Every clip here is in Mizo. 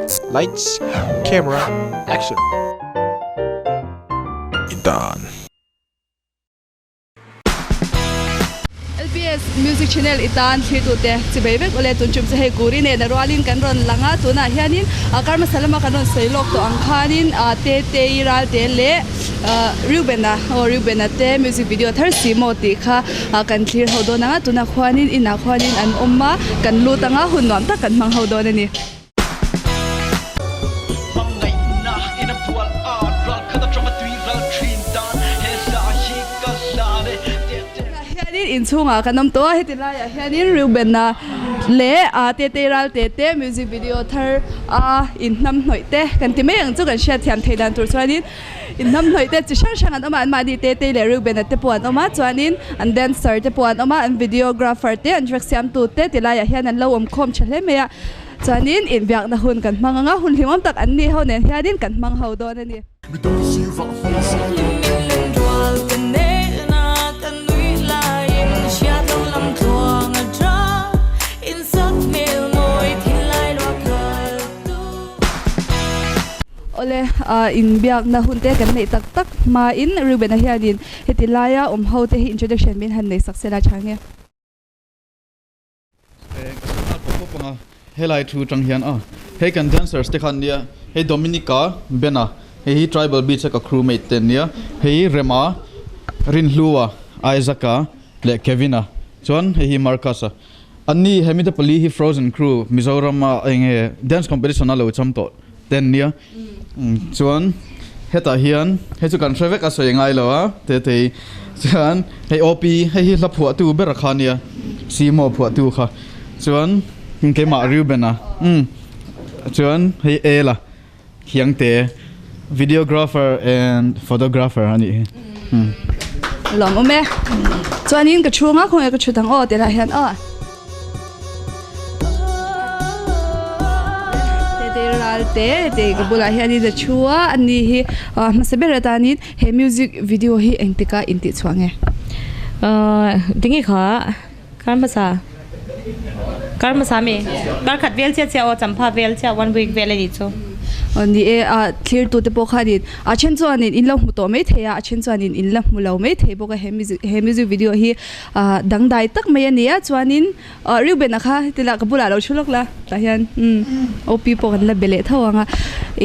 Lights, camera, action. Done. LPS Music Channel i tan thlirtute chibei vek ule tun tum chu hei Kuri nen a rualin kan rawn lang a, tunah hianin karma lama kan rawn sawi lawk tawh ang khanin Tetei Ralte leh Reuben-a aw Reuben-a te music video thar si maw tih kha kan thlir ho dawn ang a, tunah khuanin inah khuanin an awm a, kan lut ang a, hun nuam tak kan hmang ho dawn a ni. Hmangaihna in a bual a, ral khat atanga tui ral thin dan he hla hi ka hlan e te te. Tunah hianin inchhungah kan awm tawh a, heti laiah hianin Reuben-a leh Tetei Ralte te music video thar a inhnam hnawih te kan ti mai ang chu kan hriatthiam theih dan tur chuanin inhnam hnawih te chi hrang hrang an awm a, anmahni Tetei leh Reuben-a te pawh an awm a, chuanin an dancer te pawh an awm a, an videographer te an track siamtu te ti laiah hian an lo awm khawm tha hle mai a. Chuanin inbiakna hun kan hmang ang a, hun hlimawm tak an nih ho nen hianin kan hmang ho dawn a ni. Awle, inbiakna hun te kan neih tak tak hmain Reuben-a hianin heti laia awm ho te hi introduction min han nei sak se la tha nge. Helai thu tang hian a hei kan dancers te kha an nia hei Dominica Bena hei hi tribal beach a ka crew mate te an nia hei Rema Rinhlua Isaac-a leh Kevin-a chuan hei hi Marcus-a an ni hemi te pali hi frozen crew Mizoram a eng nge dance competition a lo cham tawh te an nia chuan hetah hian hei chu kan hre vek a sawi ngai lo a tete chuan hei OP hei hi hla phuahtu ber kha ania Simo phuahtu kha chuan keimah Reuben a chuan hei Ela Khiangte videographer and photographer a nih hi. Lawm awm e. Chuanin ka chhunga khawnge ka chhut ang aw tih lah hian aw. Tete ral te tei ka bulah hianin a thu a ani hi hmasa ber atanin he music video hi engtika intih chhuah nge? Tinge kha kar hmasa kar hmasa mi kar khat vel chiah chiah aw champha vel chiah one week vel a nih chu. Aw ni e a thlir tute pawh khanin a then chuanin in lo hmu tawh maithei a a then chuanin in la hmu lo maithei bawk a he music he music video hi Ah dangdai tak mai a ni a chuanin ah Reuben-a kha heti lah ka bulah lo thu lawk la tah hian umm OP pawh kan la be leh tho ang a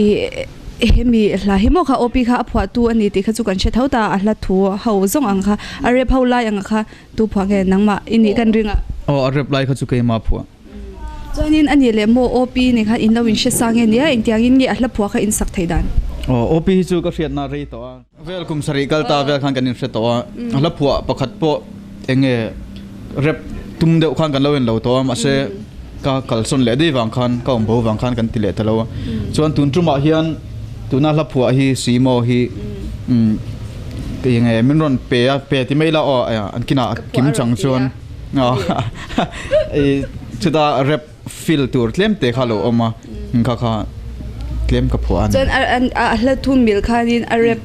ih hemi hla hi maw kha OP kha a phuahtu a ni tih kha chu kan hre tho ta a hla thu ho zawng ang kha a rep ho lai ang kha tu phuah nge nangmah i nih kan ring a. Aw a rep lai kha chu keimah phuah. Chuanin a nih leh maw OP nih khan in lo in hre sang nge nia engtiangin nge a hla phuah kha in sak theih dan? Aw OP hi chu ka hriatna rei tawh a. Vel kum sarih kal ta vel khan kan inhre tawh a, a hla phuah pakhat pawh eng nge rep tum deuh khan kan lo en lo tawh a, mahse ka kalsawn leh daih vang khan ka awm bo vang khan kan ti leh ta lo a. Chuan tun tumah hian tuna hla phuah hi Simo hi umm eng nge min rawn pe a, pe ti mai la aw an kinah kim chang chuan chutah rep Feel tur tlem te kha lo awm a, kha kha tlem ka phuah a ni. Chuan a hla thu mil khanin a rep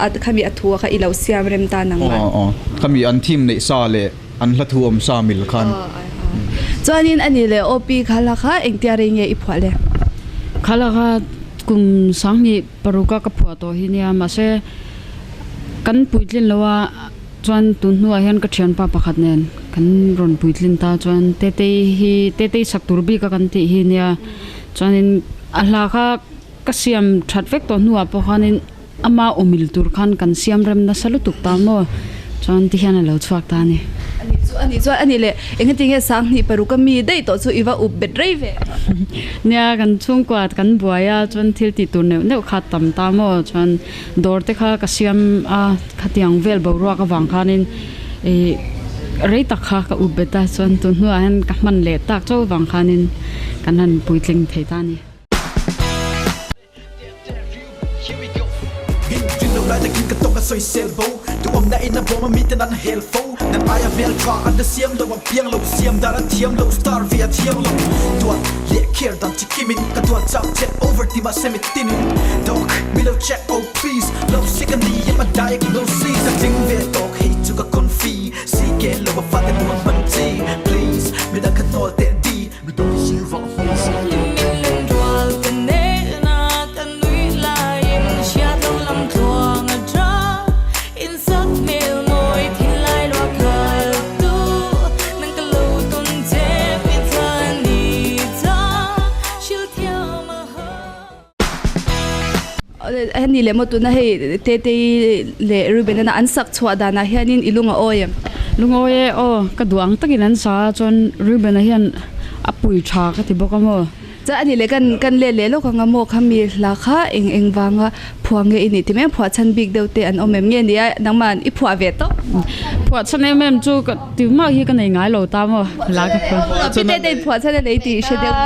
a khami a thu kha i lo siam rem ta nang ma. Aw aw khami an theme neih sa leh an hla thu awm sa mil khan. Chuanin a ni leh OP kha hla kha engtia rei nge i phuah le? Kha hla kha kum sanghnih paruk a ka phuah tawh hi nia mahse kan puitlin lo a. Chuan tun hnuah hian ka thianpa pakhat nen kan rawn puitlin ta chuan Tetei hi Tetei sak tur bik a kan tih hi nia chuanin a hla kha ka siam that vek tawh hnuah pawh khanin ama awmil tur khan kan siam rem nasa lutuk ta maw chuan tihian a lo chhuak ta a ni. Ani chu ani chuan ani leh engati nge Sanghnih paruk a mi daih tawh chu i va up bet rei ve. Nia kan chhungkua kan buai a chuan thil tih tur neuh neuh kha tam ta maw chuan Dawr te kha ka siam a, khatiang vel boruak avang khanin ih rei tak kha ka up bet a, chuan tun hnuah hian ka hman leh tak chauh avang khanin kan han puitling thei ta a ni. Dog, mi lo check oh please Love sick a ni em a diagnosis Ka tling ve tawk hei chu ka confi CK lo a fate nuam hman chi Please, midang kha hnawl teh di Midang sir vah hmel si Heni leh maw tuna hei Tetei leh Reuben-a an sak chhuah danah hianin i lung a awi em? Lung awi e, aw ka duh ang takin an sa a, chuan Reuben-a hian a pui tha ka ti bawk a maw. Chuan ani leh kan kan let leh lawk ang a maw khami hla kha eng eng vanga phuah nge i nih ti mai a, phuah chhan bik deuh te an awm em nge ni a, nangmah i phuah ve tawp. Phuah chhan em em chu ka ti mah hi ka nei ngai lo ta maw hla ka phuah. Pi Tetei phuah chhan a nei tih i hre deuh.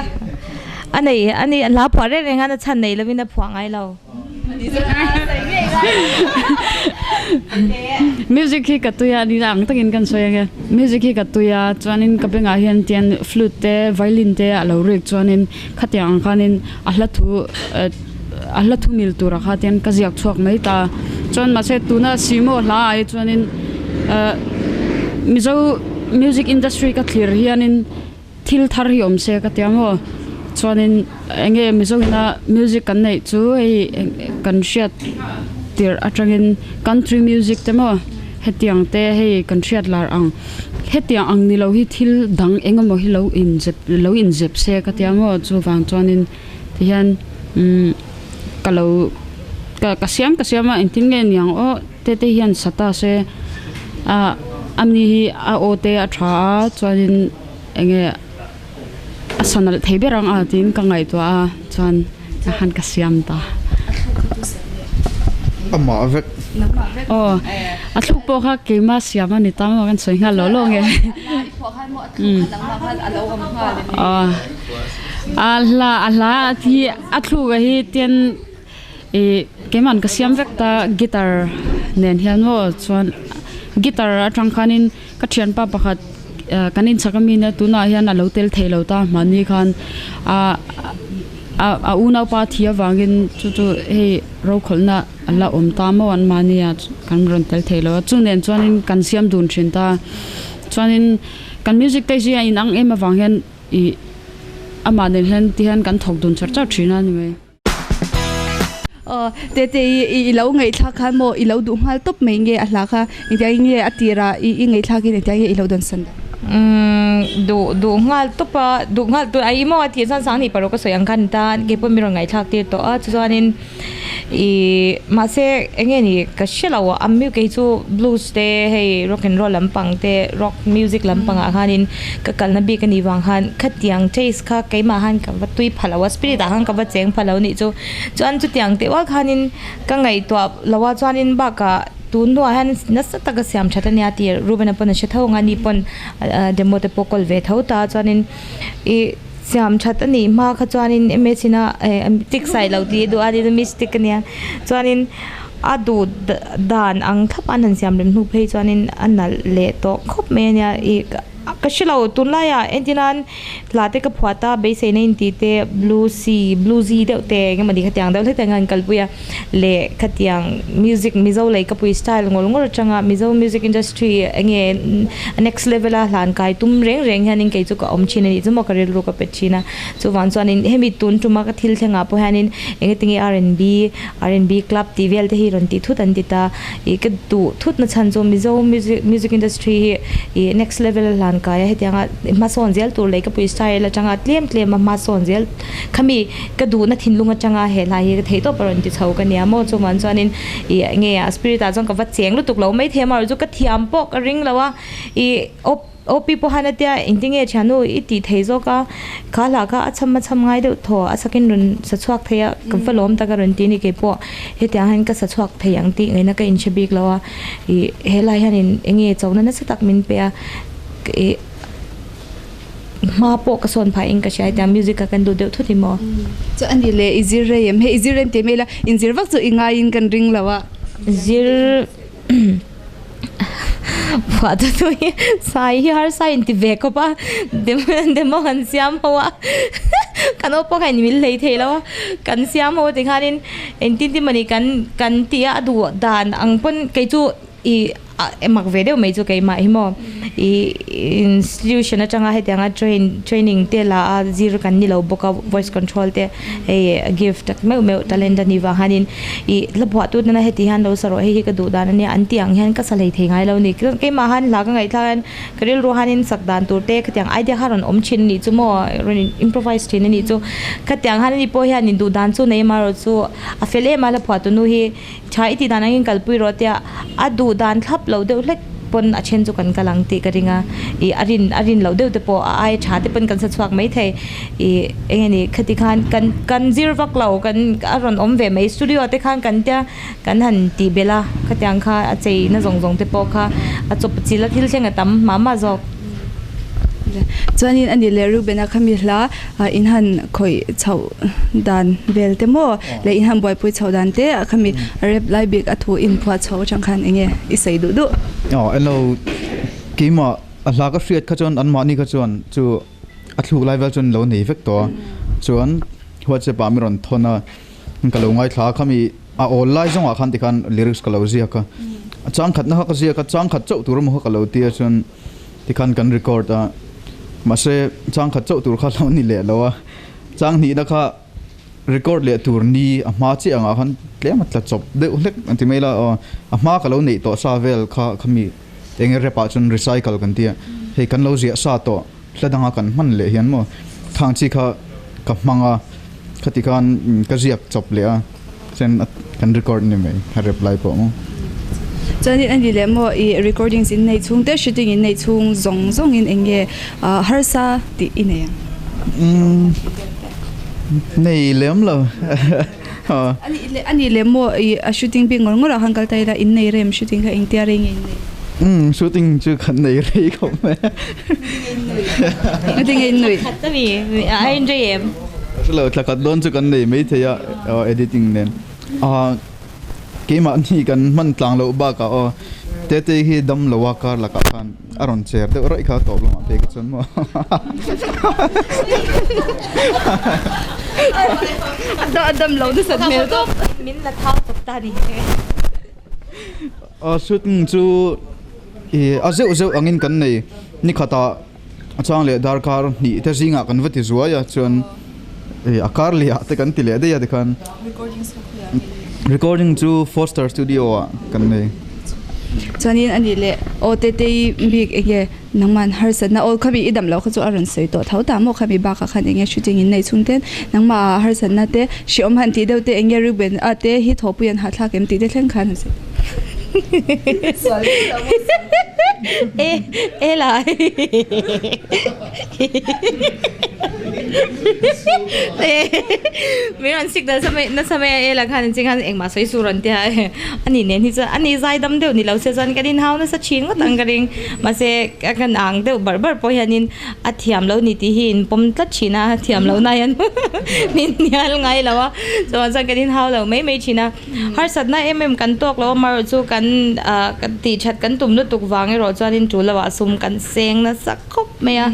A nei a ni, hla phuah reng reng hian a chhan nei lovin a phuah ngai lo. Music hi ka tui a, nihna ang takin kan sawi ange. Music hi ka tui a, chuanin ka bengah hian tian flute te violin te a lo rik chuanin khatiang ang khanin a hla thu a hla thu mil turah kha tian ka ziak chhuak mai ta. Chuan mahse tuna Simo hla ah hi chuanin Mizo music industry ka thlir hianin Thil thar hi awm se ka tia maw? Chuanin eng nge Mizo ina music kan neih chu hei kan hriat tirh atangin country music te maw hetiang te hei kan hriat lar ang hetiang ang ni lo hi thil dang eng emaw hi lo inzep lo inzep se ka tia maw? Chuvang chuanin tihian umm ka lo ka ka siam ka siam a engtin nge niang aw te te hian sa ta se ah ani hi a aw te a tha a chuanin. Enge a sa nalh thei ber ang a tiin ka ngaihtuah a chuan ka han ka siam ta. Amah vek. Aw a thluk pawh kha keimah siam a ni ta maw kan sawi nghal lo lo nge. Aw a hla a hla hi a thluk a hi tian ih keimahn ka siam vek ta guitar nen hian maw chuan guitar atang khanin Ka thianpa pakhat kan inchhak ami nia tunah hian a lo tel thei lo ta mahni khan ah a unaupa thi avangin chu chu hei rokhawlhna a la awm ta maw an mahni ah kan rawn tel thei lo a chu nen chuanin kan siam dun thin ta chuanin kan music te hi a inang em avang hian ih amah nen hian ti hian kan thawk dun char char thin a ni mai. Aw Tete i i lo ngaihthlak khan maw i lo duh nghal tawp mai nge a hla kha engtiang in nge a tirah i i ngaihthlak in engtiang nge i lo dawn san dan? Umm duh duh nghal tawp a duh nghal tur ai maw a tih chuan Sanghnih paruk a sawi ang khan ta kei pawh min rawn ngaihthlak tir tawh a chuchuanin ih mahse eng nge ni ka hre lo a mi kei chu blues te hei rock and roll lampang te rock music lampang ah khanin ka kalna bik a nih vang khan khatiang taste kha keimah khan ka va tui pha lo a spirit ah khan ka va cheng pha lo a nih chu chuan chutiang teh ual khanin ka ngaihtuah lo a chuanin bakah tun hnuah hian nasa taka siam that ania tih Reuben-a pawn a hre tho ang a ni pawn demo te pawh kawl ve tho ta a chuanin ih siam that a nih hma kha chuanin M H ina tik sai lo tih a duh a ni mystic ania chuanin a duh dan ang thlap a an han siam rem hnu phei chuanin a nalh leh tawh khawp mai ania ih ka hre lo tunlaiah entirnan Hla te ka phuah ta, beiseina intih te, blue sea, blue zee deuh te eng emawni khatiang deuh hlek te an kalpui a, leh khatiang music Mizo lei ka pui style ngawr ngawr atanga Mizo music industry enge next level a hlan kai tum reng reng hianin kei chu ka awm thin a nih chu maw ka rilru ka pe thin a, chuvang chuanin hemi tun tuma ka thil thlengah pawh hianin enge tinge R and B, R and B club tih vel te hi rawn tih thut an ti ta. Ih ka duh thut na chhan chu Mizo music music industry hi ih next level a hlan kai a hetianga hmasawn zel tur leh ka pui style atanga tlem tlem a hmasawn zel khami ka duhna thinlung atanga he hlai hi ka theih tawp a rawn ti chho ka nia maw chuvang chuanin ih enge a spirit ah chuan ka va cheng lutuk lo maithei a marawh chu ka thiam pawh ka ring lo a ih op Opi pawh han a tia engtinge thiannu i tih thei zawk a, kha hla kha a chham a chham ngai deuh thaw a sakin rawn sa chhuak thei a, ka va lawm tak a rawn ti a ni keipawh hetiang hian ka sa chhuak thei ang tih ngaihna ka inhre bik lo a, ih helai hianin enge chona nasa tak min pe a, ih hma pawh ka sawn phah in ka hria hetiang music a kan duh deuh thut hi maw. Chu a ni le i zir rei em? Hei i zir rem tih mai ila inzir vak chu i ngaiin kan ring lo a. Zir. Phuah tu tu hi sai hi harsa in ti ve khawp a demo kan siam ho a kan aw pawh kha in mil hlei thei lo a kan siam ho tikhanin engtin tin mawni kan kan tih a a duh dan ang pawn kei chu ih mak ve deuh mai chu keimah hi maw. I institution atanga hetianga train training te la a zir kan ni lo bawk a voice control te hei gift tak meuh meuh talent a nih vang hianin ih hla phuah tut nana heti hian lo sa rawh hei hi ka duh dan ania an tih ang hian ka sa hlei thei ngai lo a ni keimah han hla ka ngaihthlak hian ka rilru hianin sak dan tur te khatiang idea kha rawn awm thin a nih chu maw rawn in improvise thin a nih chu khatiang hian ani pawh hian in duh dan chu nei amaherawh chu a fel em a hla phuah tunu hi. Tha i tih dan angin kalpui rawh tia a duh dan thlap lo deuh hlek pawn a then chu kan kal ang tih ka ring a, ih a rin a rin loh deuh te pawh a ai tha te pawn kan sa chhuak mai thei, ih eng nge ni khati khan kan kan zir vak lo kan a rawn awm ve mai studio te khan kan tia kan han tih belh a khatiang kha a chei na zawng zawng te pawh kha a chawp chilh a thil thleng a tam mah mah zawk. Chuanin a ni leh Reuben-a khami hla in han khawih chhoh dan vel te maw leh in han buaipui chhoh dan te a khami rep lai bik a thu in phuah chhoh atang khan eng nge i sawi duh duh. Aw hello keimah a hla ka hriat kha chuan anmahni kha chuan chu a thluk lai vel chuan lo nei vek tawh a chuan whatsapp ah mi rawn thawn a ka lo ngaithla a khami a awl lai zawngah khan tikhan lyrics ka lo ziak a a changkhatna kha ka ziak a changkhat chauh tur emaw kha ka lo tia chuan Tikhan kan record a, mahse chang khat chauh tur kha lo ni leh lo a, chang hnihna kha record leh tur ni a hma chiah angah khan tlem a tla chawp deuh hlek an ti mai la aw, a hma ka lo neih tawh sa vel kha khami eng nge rap ah chuan recycle kan ti a, hei kan lo ziah sa tawh hla danga kan hman leh hian maw khang chi kha ka hmang a, khati khan ka ziak chawp leh a. Chuan kan record ni mai a rep lai pawh maw. Chuanin a ni leh maw i recordings in nei chhung te shooting in nei chhung zawng zawng in eng nge harsa tih i nei ang? Umm nei lem lo. A ni leh maw i a shooting bik ngawr ngawr ah khan kal ta ila in nei rem shooting kha engtia rei nge in nei? Umm shooting chu kan nei rei khawp mai. Engtin nge in nuih? Khat a mi a in rei em? Hrelo thla khat dawn chu kan nei mai thei a editing nen keimahni kan hman tlang loh bakah aw Tetei hi dam lo a kar lakah khan a rawn cher deuh raih kha tawp lamah phei ka chuan maw A dam lo nasat hmel tawp. Min la thau tawp ta ni. Shooting chu a zeuh zeuh angin kan nei nikhatah. A chang leh darkar hnih te zingah kan va ti zuai a chuan ih a kar leh ah te kan ti leh daih a tikhan recording chu Foster studio ah kan nei. Chuanin a nih leh aw Tetei bik enge nangman harsatna aw khami i dam loh kha chu a rawn sawi tawh tho ta maw khami bakah khan enge shooting in nei chhung ten nangmah ah harsatna te hrehawm han tih deuh te enge Reuben a te hi thawhpui an hahthlak em tih te thleng khan han sawi tawh. E e lai min rawn sik nasa mai nasa mai a e la khan engtin khan engmah sawi su rawn tia ani nen hi chuan ani zai dam deuh ni lo se chuan kan inhau nasa thin ngawt ang ka ring mahse ka kan ang deuh barh barh pawh hianin a thiam lo ni tih hi in pawm tlat thin a thiam loh na hian min hnial ngai lo a chuan chuan kan inhau lo mai mai thin a. Harsatna em em kan tawk lo amaherawh chu kan ah tih that kan tum lutuk vang erawh chuanin tul lamah sum kan seng nasa khawp mai a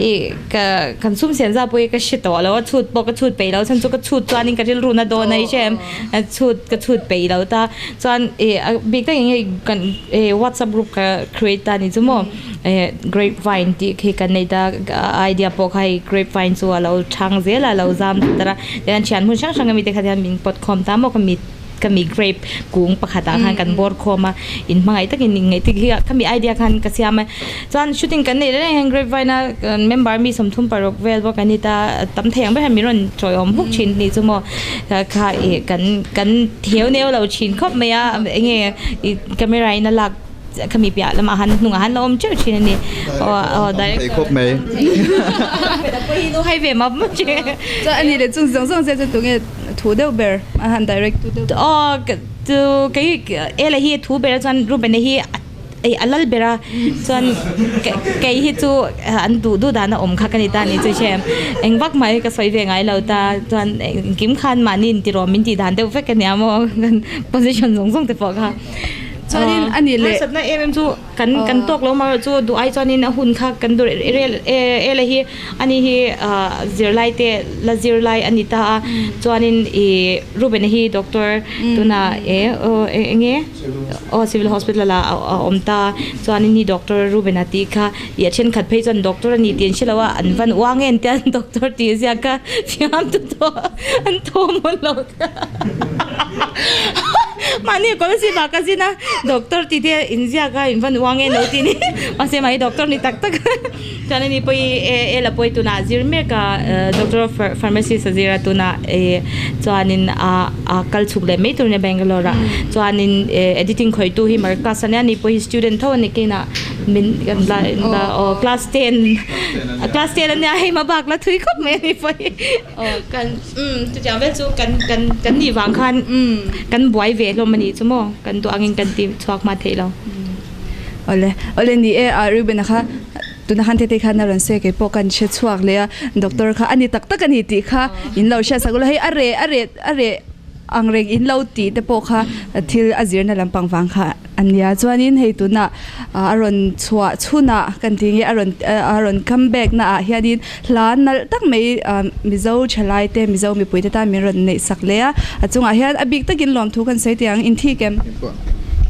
ih ka kan sum sian zah pawh hi ka hre tawh lo a chhut pawh ka chhut peih lo chhan chu ka chhut chuanin ka rilru na dawn a i hre em chhut ka chhut peih lo ta chuan ih a bik takin hei kan ih whatsapp group ka create ta a ni chu maw. Eh grape vine tih khi kan nei ta a idea pawh kha hei grape vine chu a lo chhang zel a a lo zam tar a tihian thian hmun hrang hrang ami te kha hian min pawt khawm ta maw ka mi ka mi grape kung pakhat ah khan kan bawr khawm a in hmangaih takin in ngaih tik hi khami idea khan ka siam a chuan shooting kan neih reng hian grape vine a member mi 36 vel bawk an ni ta tam thei ang ber hian min rawn chawiawm huk thin a nih chu maw kha ih kan kan theu neu lo thin khawp mai a eng nge ih camera in a lak. Khami piah lamah han hnungah han la awm teuh thin a ni. Aw aw director. Thei khawp mai. Nu hai ve map map che. Chuan ani leh chung zawng zawng che chu tunge thu deuh ber a han direct tu deuh ber. Aw chu kei Ela hi thu ber a chuan Reuben-a hi ei a lal ber a chuan kei hi chu an duh duh dan a awm kha ka ni ta a ni chu hre eng vak mai ka sawi ve ngai lo ta chuan engkim khan mahni intirawm min tih dan deuh vek a nia maw position zawng zawng te pawh kha. Chuanin a ni leh. Harsatna em em chu kan kan tawk lo amaherawh chu duh ai chuanin a hun kha kan dur rel ela hi ani hi zirlai te la zirlai a ni ta a chuanin ih Reuben-a hi doctor tunah eh eng nge aw civil hospital ah a awm ta a chuanin hi doctor Reuben-a tih kha ih a thenkhat phei chuan doctor a ni tih an hre lo a an van uang em te an doctor tih ziak kha fiam tu tawh an thaw mawlh lo. Mahni kawlh si bak a zin a, doctor tih te inziak a in van uang e lo tih ni mahse mahni doctor ni tak tak chuan ani pawh hi e e la pawi tunah a zir mek a doctor of pharmacist a zir a tunah e chuanin a a kal chhuk leh mai tur a nia Bangalore ah chuanin e editing khawih tu hi Marcus a nia ani pawh hi student tho a ni kinah min kan la la aw class ten class ten a nia hei hma bak la thui khawp mai ani pawh hi. Aw kan umm chutiang vel chu kan kan kan nih vang khan kan buai ve hlawm a nih chu maw kan duh angin kan ti chhuak hma theih lo. Awle awle ni e a Reuben-a kha tuna khan tete khan a rawn sawi kei pawh kan hre chhuak leh a doctor kha a ni tak tak a ni tih kha in lo hriat sak ula hei a reh a reh a reh ang reng in lo tih te pawh kha thil a zirna lampang vang kha a nia chuanin hei tunah a rawn chhuah chhunah kan tih nge a rawn a rawn come back na ah hianin hla nalh tak mai Mizo thalai te Mizo mipui te tan min rawn neih sak leh a a chungah hian a bik takin lawmthu kan sawi teh ang inthik em?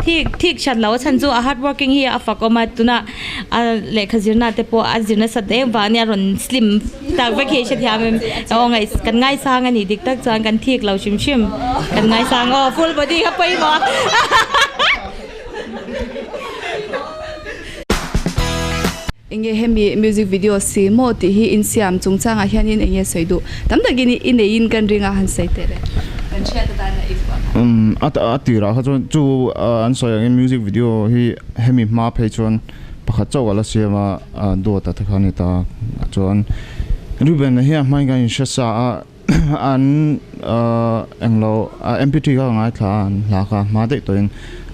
Thik thik that lo a chhan chu a hard working hi a fak awm a tunah a lehkha zirna te pawh a zir nasat em vang ania rawn slim tak vek hi a hrethiam em aw ngaih kan ngaisang a ni dik tak chuan kan thik lo hrim hrim kan ngaisang aw full body kha pawimawh Enge hemi music video si maw tih hi insiam chungchangah hianin enge sawi duh tam takin i neiin kan ring a han sawi teh le kan hriat atana i vuah kha. A tirah kha chuan chu an sawi angin music video hi hemi hma phei chuan pakhat chauh a la siam a, duat a te kha a ni ta chuan Reuben-a hian hmain kan inhre sa a an englo mp3 kha ka ngaithla a an hla kha hma daih tawhin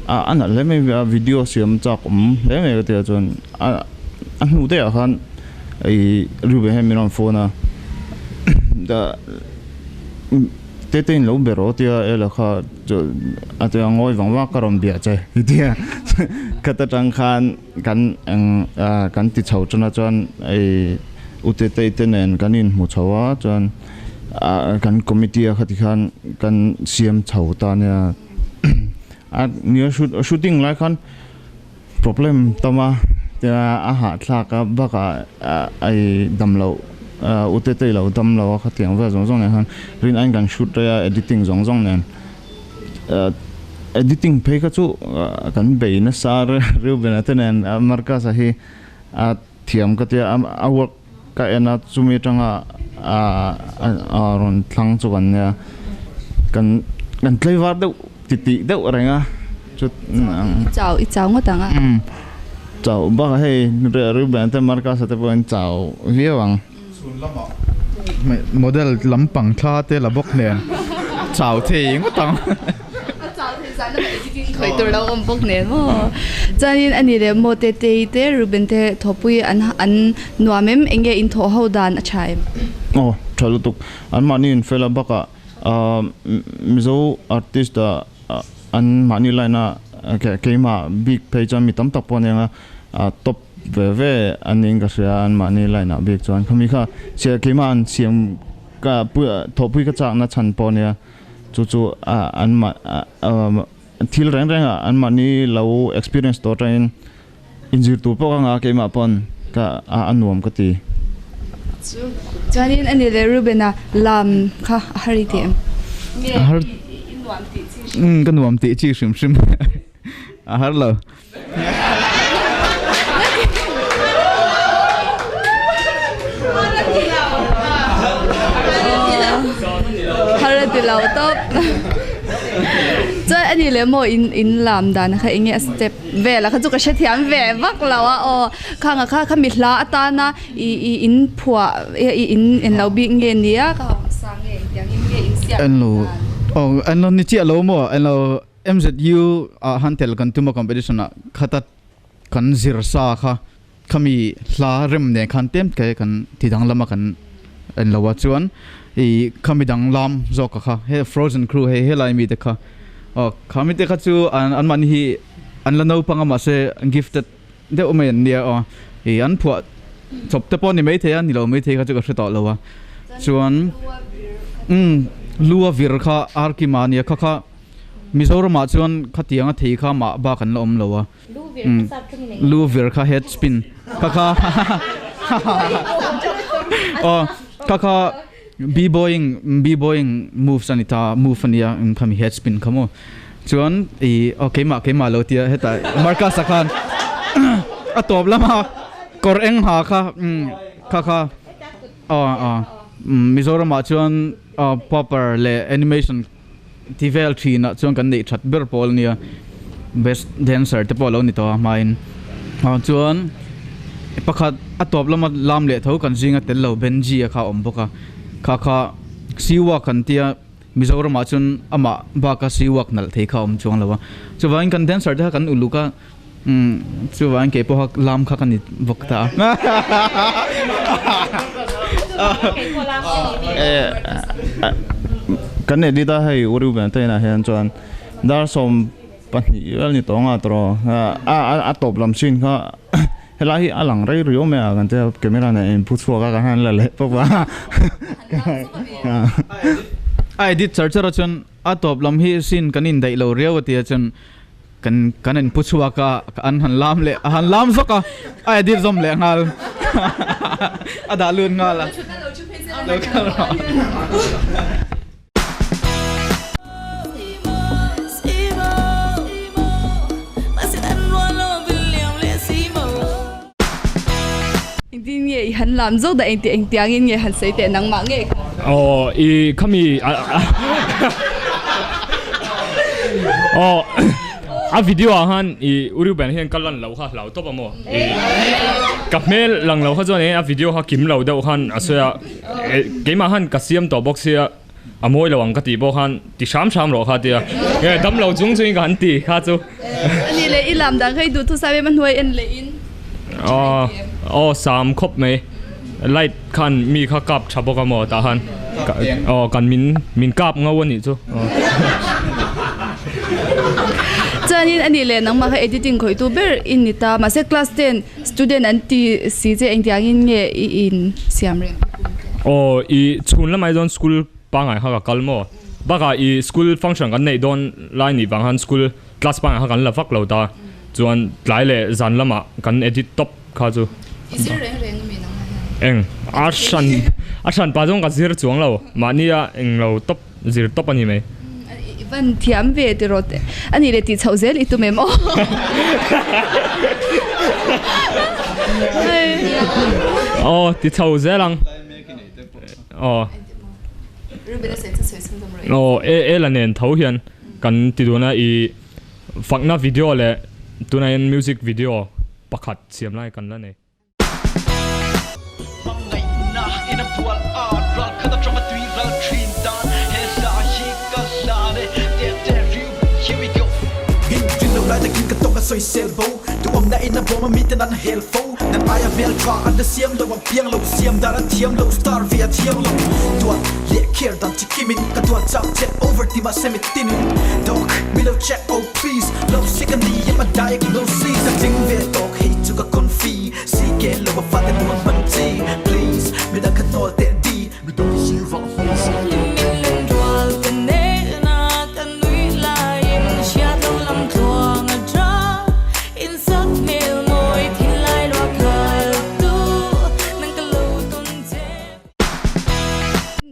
a nalh hle mai a video siam chak awm hle mai ka ti a chuan a hnu daih ah khan ih Reuben hian min rawn phone a Tete in lo be rawh tia ela kha a tia ngawi vang vang ka rawn biah che i tia khat atang khan kan eng kan ti chho tan a chuan hei u Tetei te nen kan inhmu chho a chuan kan committee a khati khan kan siam chho ta nia a nia shooting lai khan Problem tam a tia a hahthlak a bakah ai dam loh u Tetei lo dam lo a khatiang vel zawng zawng nen khan rin aiin kan shoot rei a editing zawng zawng nen editing phei kha chu kan bei nasa Reuben-a te nen Marcus-a hi a thiam ka tia a work ka en a chumi atanga a rawn thlang chu kan nia kan kan tlaivar deuh titih deuh reng a chu chau i chau ngawt ang a chau bakah hei Reuben te Marcus-a te pawh an chau viau ang. Chhun lamah model lampang thla te la bawk nen chau thei ngawt ang. A chau thei zan lamah editing khawih tur lo awm bawk nen maw. Chuanin ani leh maw Tetei te Reuben te thawhpui an an nuam em eng nge in thawh ho dan a tha em? Aw tha lutuk. An mahni in fel a bakah Mizo artist ah an mahni line a keimah bik phei chuan mi tam tak pawh aniang a top ve ve an niin ka hria an mahni line ah bik chuan khami kha keimah an siam ka thawhpui ka chakna chhan pawh ania. Chu chu an mah thil reng reng ah an mahni lo experience tawh atangin inzir tur pawh ka ngah a keimah pawn ka a nuam ka ti. Chu chuanin ani leh Reuben-a lam kha a har i ti em? Nge i nuam tih chi hrim hrim? Ka nuam tih chi hrim hrim a har lo. Har a ti lo tawp. Chuan a ni leh maw in in lam dan kha enge a step vel a kha chu ka hrethiam ve vak lo a aw khang a kha khami hla atana i i in phuah i in en lo bik nge nia ka hausa nge engtiang in nge in siam En lo aw en lo ni chiah lo maw en lo MZU ah han tel kan tum a competition ah khata kan zir sa kha khami hla rem nen khan tlem te kan ti danglam a kan en lo a chuan ih khami danglam zawk a kha he frozen crew hei helai mi te kha aw khami te kha chu an an mahni hi an la naupang a mahse gifted deuh mai an nia aw ih an phuah chawp te pawh a ni maithei a ni lo maithei kha chu ka hre tawh lo a chuan umm lu a vir kha Arkima a nia kha kha Mizoramah chuan khatianga thei kha mah bak an la awm lo a. Lu vir kha head spin kha kha aw kha kha b-boying b-boying moves a ni ta move a nia khami head spin kha maw chuan ih aw keimah keimah lo tia hetah Marcus-a khan a tawp lama kawr eng ha kha kha kha aw aw Mizoramah chuan popper leh animation Ti vel thinah chuan kan neih that ber pawl ania best dancer te pawh a lo ni tawh a hmain ah chuan pakhat a tawp lama lam leh tho kan zinga tel lo Benji a kha a awm bawk a kha kha siwak kan tia Mizoramah chuan amah baka siwak nalh thei kha a awm chuang lo a chuvangin kan dancer te kha kan uluk a umm chuvangin kei pawha lam kha ka ni bawk ta a. Kan edit a hei u Reuben te inah hian chuan dar 12 vel ni tawh anga tawh a tawp lam chin kha helai hi a lang rei riau mai a kan tia camera nen in pu chhuak a kan han la leh pawp a. A edit char char a chuan a tawp lam hi scene kan indaih lo riau a tia chuan Kan kan in pu chhuak a, an han lam leh a han lam zawk a, a edit zawm leh nghal a dah lut nghal a. Lo kal rawh. Engtin nge i han lam zawk dah engti engtiangin nge han sawi teh nangmah nge kha? Aw i khami aw a video ah khan i u Reuben hian ka lan loh kha hlau tawp a maw i ka hmel lang lo kha chuan a video kha kim lo deuh khan a sawi a keimah khan ka siam tawh bawk sia a mawi lo ang ka tih pawh khan ti hram hram rawh kha tia nge dam lo chung chungin ka han ti kha chu. Ani leh i lam dan kha i duh thu sam em a hnuai en leh in Aw aw sam khawp mai light khan mi kha kap tha bawk a maw tah khan aw kan min min kap ngau a nih chu aw. Chuanin ani leh nangmah kha editing khawihtu ber i ni ta mahse class ten student an ti si che engtiangin nge i in siam reng? Aw i chhun lamah hi chuan school pangngai kha ka kal maw? Bakah i school function kan neih dawn lai nih vang khan school class pangngai kha kan la vak lo ta. Chuan tlai leh zan lamah kan edit tawp kha chu. I zir reng reng ami nangmah hian? Eng a hran a hran pah chuan ka zir chuang lo. Mahnia eng lo tawp zir tawp a ni mai. I van thiam ve tiraw teh. A nih leh tih chhoh zel i tum em aw. Aw ti chho zel ang. Aw. Aw e e la nen tho hian kan ti dun a i fakna video leh tunah hian music video pakhat siam lai kan la nei.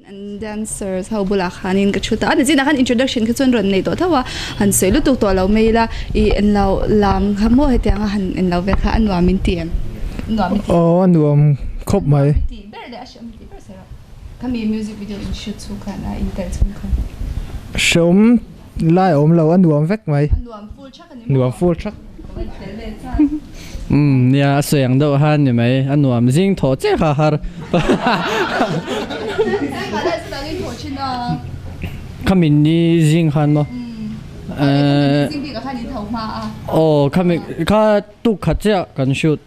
An dancers ho bulah khanin ka thu ta a nichinah khan introduction kha chuan rawn nei tawh tho a han sawi lutuk tawh lo mai ila ih en lo lam kha maw hetiang a han en lo ve kha a nuam in ti em nuam in ti Aw a nuam khawp mai. Tih ber leh a hreawm tih ber sawi rawh khami music video in shoot chhung khan a intel chhung khan. Hreawm lai a awm lo a nuam vek mai. A nuam full thak a ni maw? Nuam full thak. Umm nia a sawi ang deuh han ni mai a nuam zing thaw chiah kha har. Khami ni zing khan maw? Aw khami kha tuk khat chiah kan shoot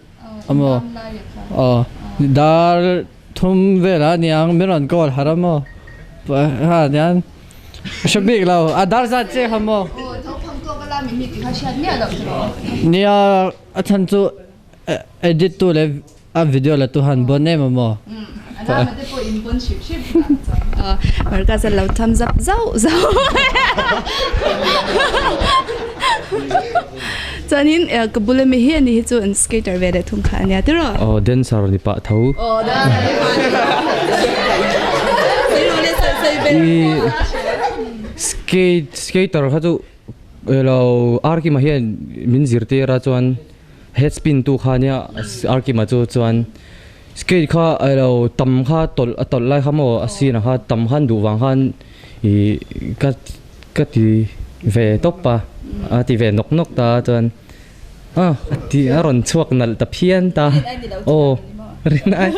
a maw? Aw dar thum velah aniang min rawn call harh a maw? Ha nian. Hre bik lo, a dar zat che kha maw? lam in ni tih kha hriat miah loh tiraw? Nia, a chhan chu edit tu leh a video la tu han bon em a maw? A lama te pawh in bon hrip hrip tah chuan Marcus a lo thumbs up zauh zauh. Chuanin ka bula mi hi ani hi chu an skater ve leh thung kha ania tiraw? Aw dancer ni pah tho. Aw dancer ni pah tho. Skate skater kha chu elo Arkima hian min zirtir a chuan head spin tu kha ania Arkima chu chuan skate kha elo tam kha tawlh a tawlh lai kha maw a sin ah kha tam khan duh vang khan ih ka ka ti ve tawp a a ti ve nawk nawk ta chuan a ti a rawn chhuak nalh ta phian ta aw rinai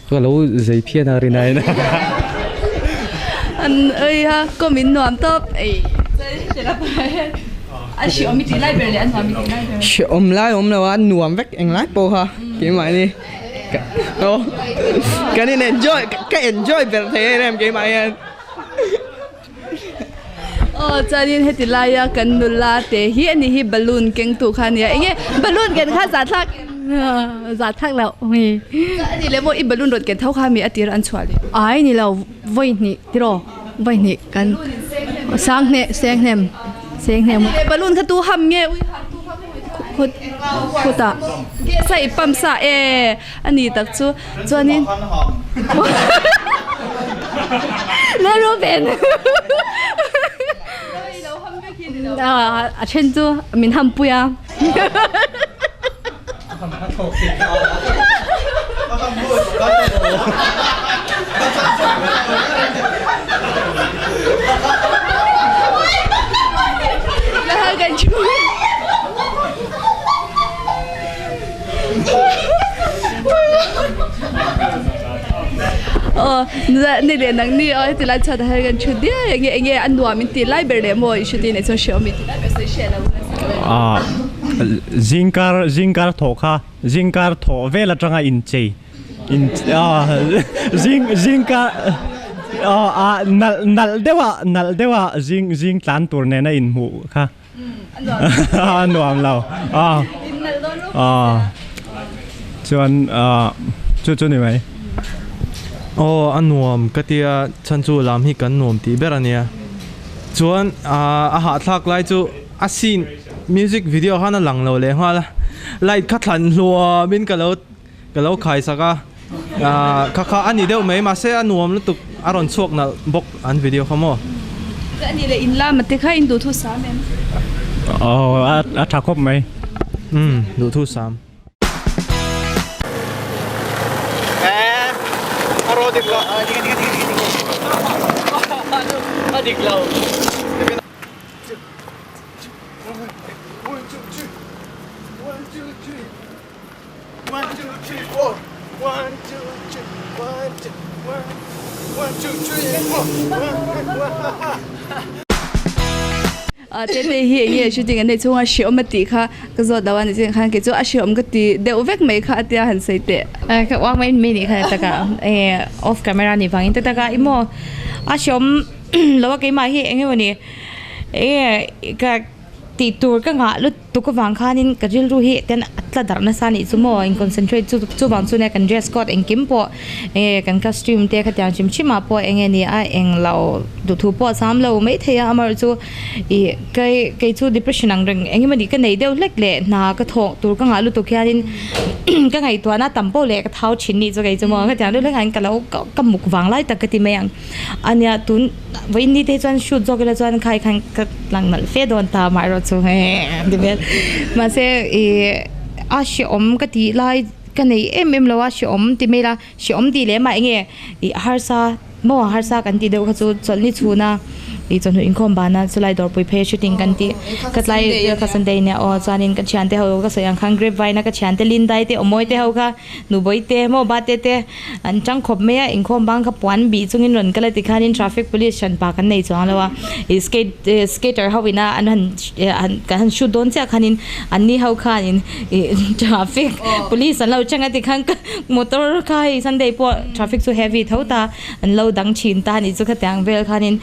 ka lo zei phian a rinai na an ei a kawm in nuam tawp ei a hreawm i tih lai ber leh a nuam i tih lai ber hreawm lai awm lo a nuam vek englai pawh kha keimahni aw kan in enjoy ka enjoy ber thei em em keimah hian. Aw chuanin heti laia kan nula te hi ani hi balloon keng tu kha ania enge balloon ken kha zah thlak zah thlak loh hei chuan ani leh maw i balloon rawn ken tho kha mi a tir an chhuah leh ai ni lo vawi hnih tiraw vawi hnih kan sang hne seng hnem seng hnem balloon kha tu ham nge ui ham tu kha khut khutah gas a i pump sa e ani tak chu chuanin Lalruben a then chu min ham pui a Aw ni leh nang ni aw heti lai chhuat ah hian kan thu diai enge enge a nuam in tih lai ber leh maw i hre nei chuan hreawm in tih lai ber sawi hriat lo Ah zingkar zingkar thawh kha zingkar thawh vel atanga inchei in ah zing zingkar ah nalh nalh deuh ah nalh deuh ah zing zing tlan tur nena inhmuh kha. A nuam lo a a chuan a chu chu ni mai. Aw a nuam ka tia chhan chu lam hi kan nuam tih ber a nia chuan a hahthlak lai chu a scene music video khan a lang lo leh nghal a light kha thlan hluam in ka lo ka lo khai sak a kha kha a ni deuh mai mahse a nuam lutuk a rawn chhuak nalh bawk an video kha maw. Ka ni leh in lama te kha in duhthu sam em? Aw a tha khawp mai. Umm duhthu sam. A ro dik lo. A dik lo. Tete hi enge shooting an neih chhunga hreawm a tih kha ka zawt lo a ni chin khan kei chu a hreawm ka ti deuh vek mai kha a tia han sawi teh. Ka uang mai mai nih kha taka off camera nih vangin ta taka i maw a hreawm lo a keimah hi enge mawni enge ka Tih tur ka ngah lutuk avang khanin ka rilru hi ten a tla darh nasa anih chu maw in concentrate chu chuvang chu nia kan dress code engkim pawh enge kan costume te khatiang hrim hrim ah pawh enge ni a englo duhthu pawh a sam lo maithei a amaherawh chu ih kei kei chu depression ang reng eng emawni ka nei deuh hlek leh hna ka thawh tur ka ngah lutuk hianin ka ngaihtuahna tam pawh leh ka thau thin nih chu kei chu maw khatiang deuh hlek ah hian ka lo ka muk vang lai tak ka ti mai ang. Ania tun vawiin ni te hi chuan shoot zawk ila chuan khai khan ka lang nalh fe dawn ta amaherawh chu hee ti vel mahse ih a hrehawm ka tih lai ka nei em em lo a hrehawm ti mai ila hrehawm tih leh mah enge ih harsa maw harsa kan tih deuh kha chu chawlhni chhun a ih chawhnu inkhawm bana chulai dawrpui phei shooting kan tih ka tlai ka sunday nia aw chuanin ka thiante ho ka sawi ang khan grape vine a ka thiante Lindai te Awmawi te ho kha Nubawi te maw Bate te. An tang khawp mai a, inkhawm bang kha puan bih chungin rawn kal a tikhanin traffic police hran pa kan nei chuang lo a, ih skate eh skater ho ina an han eh kan han shoot dawn chiah khanin anni ho khanin ih traffic police an lo chang a tikhan ka motor kha hei sunday pawh traffic chu heavy tho ta an lo dang thin ta a nih chu khatiang vel khanin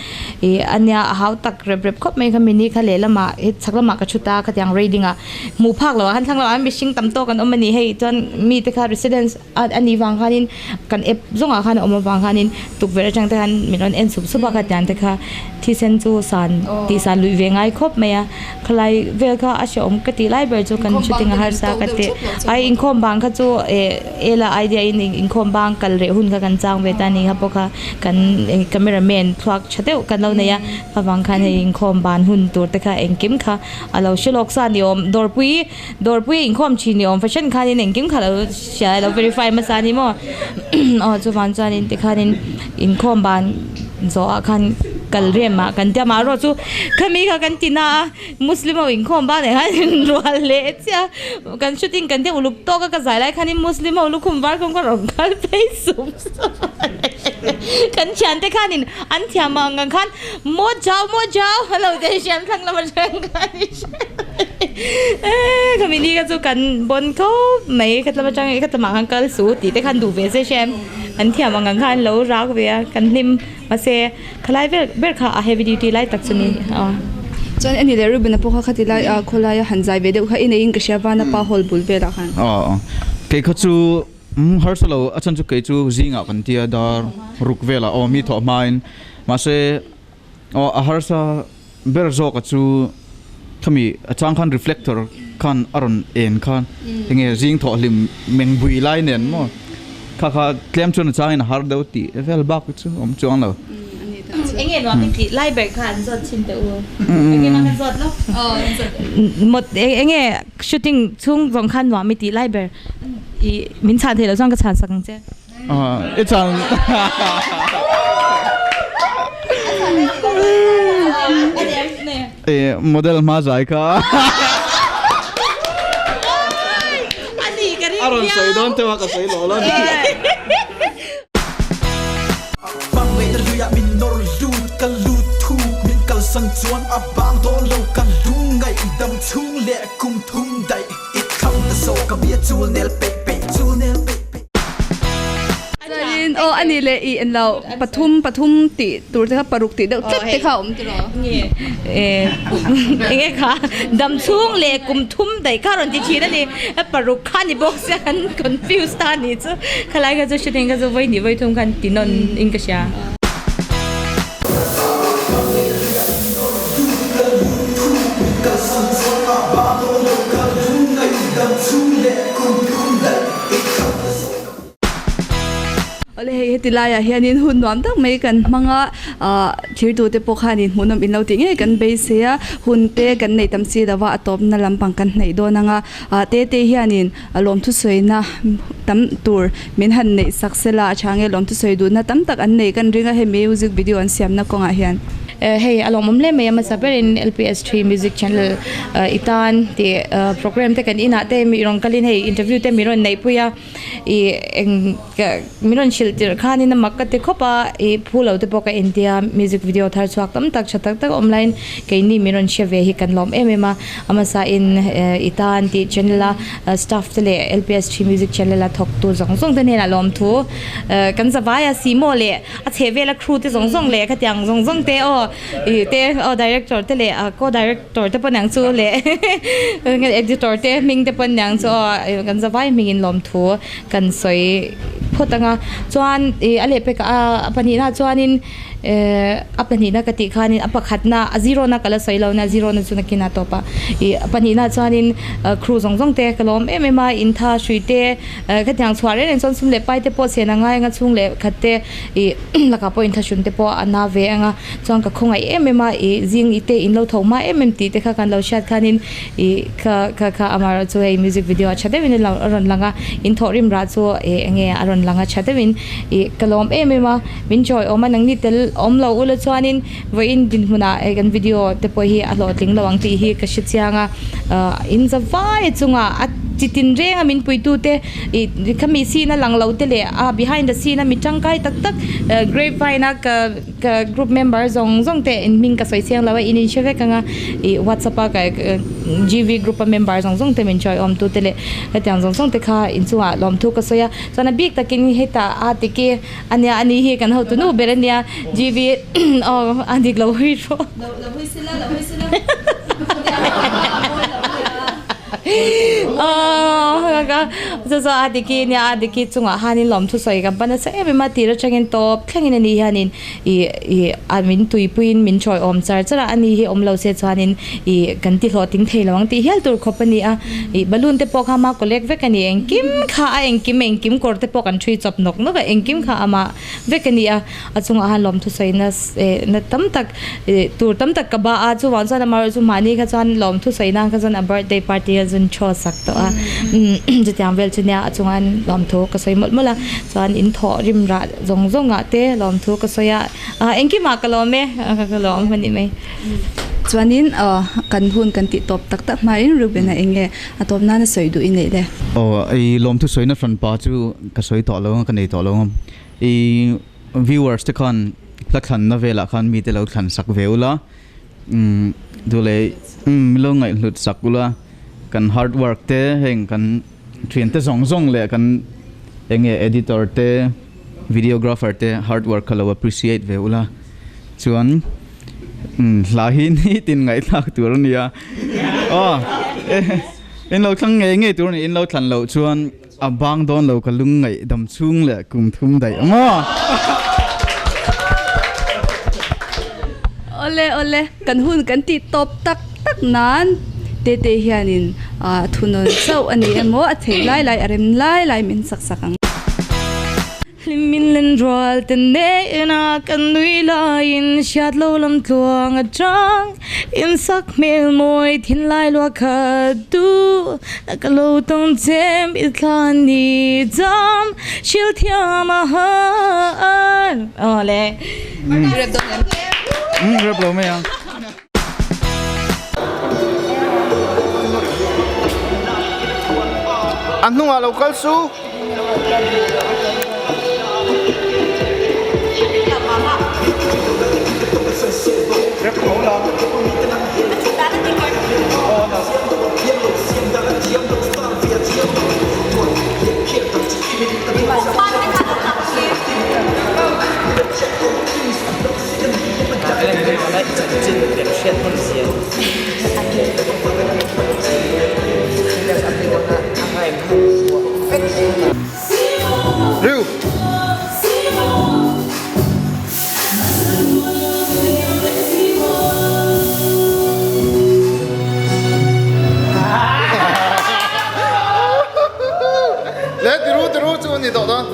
ih a ania a hau tak rep rep khawp mai kha mini kha lehlamah he chhak lamah ka thu ta khatiang railing ah hmuh phak loh ah khan thlang lamah khan mihring tam tawk an awm a ni hei chuan mite kha residence a nih vang khanin kan app zawngah khan a awm avang khanin tukverh atang te khan min rawn en sup sup a khatiang te kha thisen chu san tih san luih ve ngai khawp mai a khalai vel kha a hrehawm ka tih lai ber chu kan shooting a harsa ka ti ai inkhawm bang kha chu eh ela idea in inkhawm bang kal reh hun kha kan chang ve ta a ni kha pawh kha kan camera man thluak tha deuh kan lo nei a avang khan hei inkhawm ban hun tur te kha engkim kha a lo hre lawk sa ni awm dawrpui Dawrpui inkhawm thin ni awm fashion khanin engkim kha lo hria lo verify hmasa a ni maw aw chuvang chuanin tikhanin inkhawm ban zawhah khan kal rem ah kan tia amaherawh chu khami kha kan ti na a muslim ho inkhawm ban ah khan inrual leh chiah a kan shooting kan tia uluk tawk a ka zai lai khanin muslim ho lukhum var khum kha rawn kal phei sup sup a kan thiante khanin an thiam ang ang khan maw jau maw jau a lo ti hriam thlang lam atang khan. Khami ni kha chu kan bawn khawp mai kha tlama tang kha tlama khan kal su tih te khan duh ve se hrem an thiam ang ang khan lo rak ve a kan hlim mahse khalai ber ber kha a heavy duty lai tak chu ni aw. Chuan ani leh Reuben-a pawh kha khati lai a khawlaia han zai ve deuh kha i neiin ka hria vana pa hall bul velah khan. Aw kei kha chu harsa lo a chhan chu kei chu zingah kan tia dar ruk velah aw mi thawh hmain mahse aw a harsa Ber zawka chu khami a chang khan reflector khan a rawn en khan enge zing thawh hlim meng bui lai nen maw kha kha tlem chuan a changin a har deuh tih vel bak chu awm chuang lo. Enge nuam i tih lai ber kha an zawt thin teh u. Enge nuam kan zawt lo. Mot enge shooting chhung zawng khan nuam i tih lai ber i min chhan theih loh chuan ka chhan sak ang che. I chan I model hma zai kha. A rawn sawi dawn teuh a ka sawi lo lo ni. Hmangaihna luiah min nawr lut ka lut thuk min kalsan chuan a bang dawn lo ka lungngaih dam chhung leh kum thum daih i thlang ta zawk ka bia chul nel peih peih chul nel peih peih. Chuanin aw a ni leh i en lo pathum pathum tih tur te kha paruk tih deuh tlat te kha a awm tiraw? Nge enge kha dam chhung leh kum thum daih kha rawn ti thin a ni paruk kha ni bawk sia kan confuse ta a nih chu khalai kha chu hre kha chu vawi hnih vawi thum khan ti nawn in ka hria. Awle hei heti laiah hianin hun nuam tak mai kan hmang a, ah thirtute pawh khanin hmuhnawm in lo tih ngei kan beisei a, hun te kan neih tam si lova a tawpna lampang kan hnaih dawn ang a, ah tete hianin lawmthusawi-na tam tur min han neih sak sela a tha nge lawmthusawi duhna tam tak an nei kan ring a hei music video an siamna kawngah hian. Hei a lawmawm hle mai a hmasa berin LPS3 Music Channel i tan tih program te kan inah te mi rawn kalin hei interview te mi rawn neihpui a ih eng min rawn hrilh tirh khanin a mak ka ti khawp a ih phu lo te pawh ka intia music video thar chhuak tam tak tha tak tak a awm laiin keini min rawn hre ve hi kan lawm em em a a hmasa in i tan tih channel a staff te leh LPS3 Music Channel a thawktu zawng zawng te hnenah lawmthu kan zavai a simo leh A chheh vela crew te zawng zawng leh khatiang zawng zawng te aw ih te aw director te leh co director te pawh niang chu leh editor te hming te pawh niang chu aw kan zavai hmingin lawmthu kan sawi phawt ang a chuan ih a lehpek a a pahnihna chuanin ehh a pahnihna ka tih khanin a pakhatna a zero na ka la sawi lo na zero na chu nakin a tawp a ih a pahnihna chuanin crew zawng zawng te ka lawm em em a intha hrui te. Khatiang chhuah reng reng chuan sum leh pai te pawh chhen a ngai ang a, chhung leh khat te ih lakah pawh inthlahrun te pawh a na ve ang a, chuan ka khawngaih em em a, ih zing i te in lo tho hma em em tih te kha kan lo hriat khanin ih kha kha kha amaherawh chu hei music video ah tha deuhin a rawn lang a, in thawhrim rah chu ih eng nge a rawn lang a tha deuhin ih ka lawm em em a, min chawi awm a nangni tel awm lo ula chuanin vawiin dinhmunah hei kan video te pawh hi a hlawhtling lo ang tih hi ka hre chiang a, in zavai chungah a. Chitin renga min puitu te i khami scene a lang lo te leh a behind the scene a mi tangkai tak tak grapevine a ka ka group member zawng zawng te in hming ka sawi chiang lo a in in hre vek anga ih whatsapp a ka G_V group a member zawng zawng te min hruai awm tu te leh hetiang zawng zawng te kha inchungah lawmthu ka sawi a chuan a bik takin hetah a tiki ania ani hi kan hotu nu ber ania G_V aw a dik lo hawi rawh. Chu chu a diki nia a diki chungah hianin lawmthu sawi kan pan nasa em em a tir atangin tawp thlengin ani hianin ih ih a min tuipuiin min chawi awm char char a ani hi awm lo se chuanin ih kan ti hlawhtling thei lo ang tih hial tur khawp a ni a ih balloon te pawh kha ama collect vek a ni engkim kha a engkim engkim kawr te pawh kan thui chawp nawk nawk a engkim kha ama vek a ni a a chungah hian lawmthu sawi na eh na tam tak eh tur tam tak ka ba a chuvang chuan amaherawhchu chu mahni kha chuan lawmthu sawi nan kha chuan a birthday party kha chuan chaw sak tawh a umm chutiang vel chu nia a chungah hian lawmthu ka sawi mawlh mawlh a chuan in thawh rim rah zawng zawng ah te lawmthu ka sawi a ah engkim ah ka lawm e ka lawm a ni mai. Chuanin aw kan hun kan tih tawp tak tak hmain Reuben-a eng nge a tawp nana sawi duh i neih le? Aw i lawmthu sawina hranpa chu ka sawi tawh lo ang ka nei tawh lo ang. I viewers te khan hla thlanna velah khan mite lo thlan sak ve ula, umm duh leh umm lo ngaihhlut sak ula, kan hard work te heng kan thiante zawng zawng leh kan eng nge editor te videographer te hard work kha lo appreciate ve ula, chuan umm hla hi nitin ngaihthlak tur a nia aw in lo thlang ngei ngei tur a ni in lo thlan loh chuan. A bang dawn lo ka lung ngaih dam chhung leh kum thum daih ang aw. Awle awle kan hun kan tih tawp tak tak nan Tete hianin thunawn chauh a ni emaw a theih lai lai a rem lai lai min sak sak ang. Hlim in len rual te nena kan nui laiin hriat lo lam tluang atang in sak hmel mawi thinlai lua khat du na ka lo tawng chem i thla ni cham hril thiam a har aw le. Rep dawn em? Umm rep lo mai ang. A hnungah lo kal su. Riu. Le tiru tiru chu ni tawh dawn.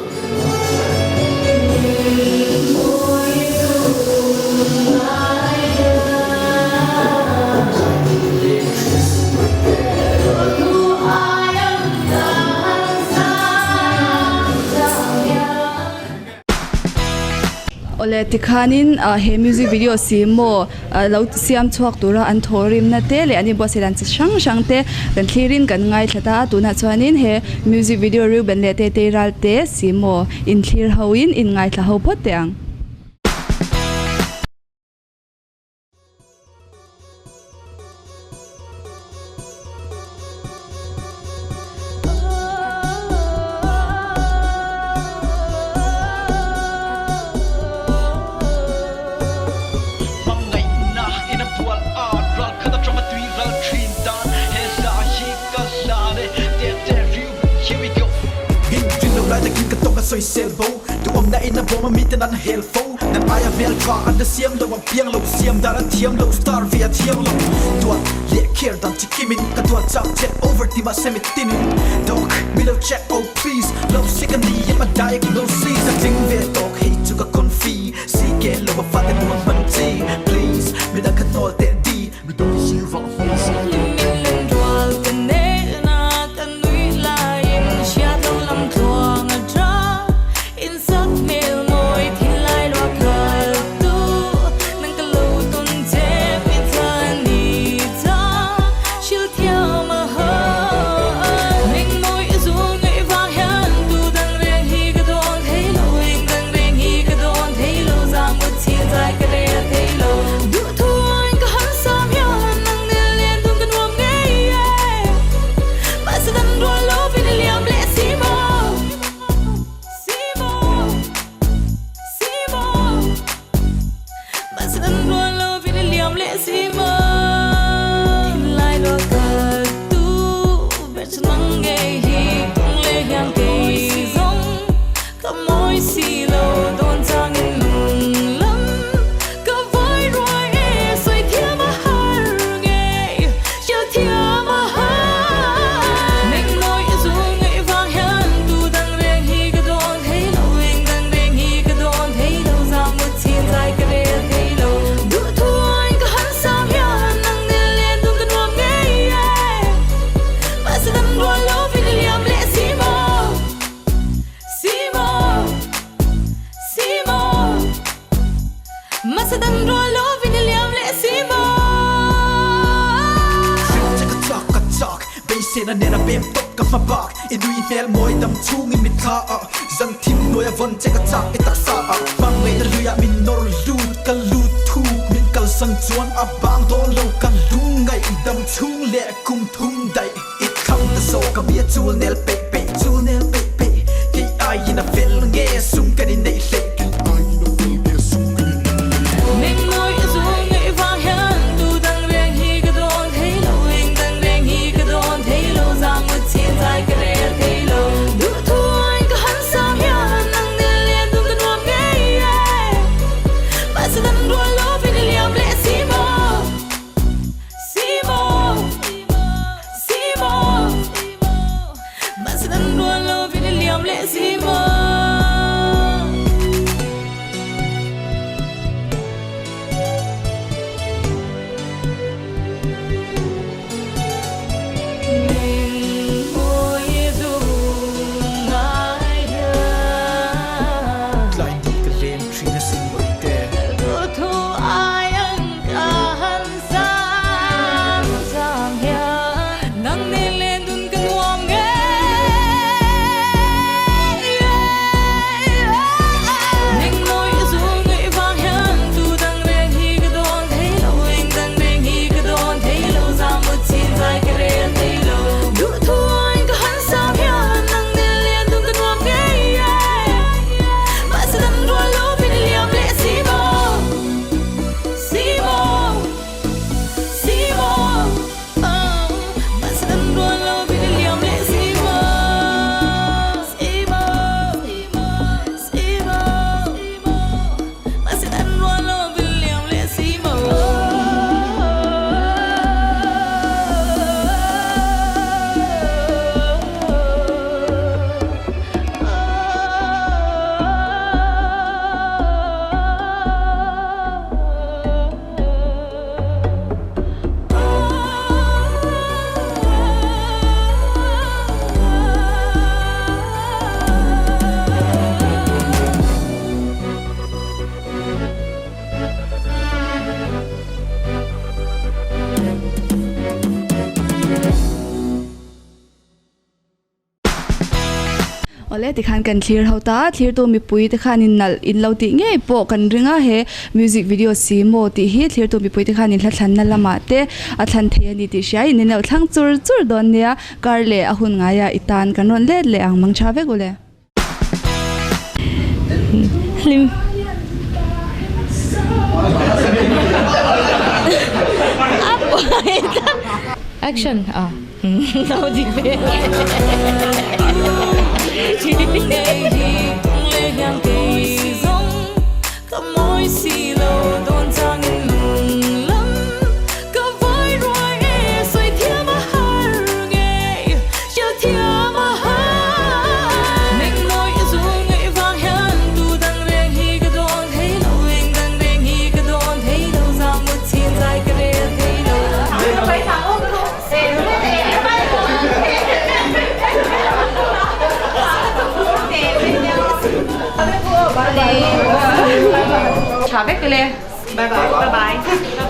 Awle tikhanin he music video si maw lo siam chhuak tura an thawhrimna te leh an inbuatsaih dan chi hrang hrang te kan thlirin kan ngaithla ta a tunah chuanin he music video Reuben leh Tetei Ralte si maw inthlir hoin inngaithla ho phawt teh ang. Hmangaihna in a bual a, ral khat atanga tui ral thin dan he hla hi ka hlan e, Tete Riu, here we go. In rin lo lai takin ka tawng a sawisel bo, duhawmna in a bawm a miten an hel fo, nan aia hmel tha an la siam lo, an piang lo, siam dan an thiam lo, star ve a thiang lo, duat leh care dan chi kimin ka duat chak che over ti mahse mi tinin Doc mi lo check oh please, lo sick a ni em a diagnosis a tling ve tawk hei chu ka confi. CK lo a fate nuam hman chi Please midang kha hnawl teh di Midang si vah hmel si na nena pem top ka hma bak I nui hmel mawi dam chungin mit thla ah Zan thim hnuai a vawn che ka chak i taksa ah Hmangaihna lui ah min nawr lut ka lut thuk Min kalsan chuan a bang dawn lo ka lungngaih Dam chhung leh kum thum daih i thlang ta zawk Ka bia chul nel peih peih chul nel peih peih Kei aiin a fel nge sum kan inneih hleih Kei aiin a fel nge sum kan inneih hleih Min mawi a zu ngaih vang hian tu dang reng hi ka dawn thei lo Eng dang reng hi ka dawn thei lo Zang mut chin zai ka rel thei lo Duh thu ain ka han sang hian nang nel lian dun ka nuam ngei e Mahse dan rual lo vin i liam leh si maw Si maw Si maw Mahse dan rual lo vin i liam leh si maw. Min mawi duh ngai hian. Tlai ni ka leng thin asin mawite. Duhthu ai ang ka han sang chang hian. Nang nen len dun ka nuam ngei. Ning mawi a zu ngaih vang hian tu dang reng hi ka dawn thei lo Eng dang reng hi ka dawn thei lo Zam mut chin zai ka rel thei lo Duhthu ain ka han sang hian nang nen len dun ka nuam ngei e Mahse dam rual lo vin i liam leh si maw Si maw Si maw Mahse dam rual lo vin i liam leh si maw Si maw Si maw Mahse dam rual lo vin i liam leh si maw. Awle tikhan kan thlir ho ta, thlirtu mipui te khan in nalh in lo tih ngei pawh kan ring a, he music video si maw tih hi thlirtu mipui te khan in hla thlanna lamah te a thlan thei a ni tih hria in in lo thlang chur chur dawn nia, kar leh a hun ngaia i tan kan rawn let leh ang mang tha vek ule. Hlim. Action ah no dik ve. Tha vek le. Bye bye. Bye bye.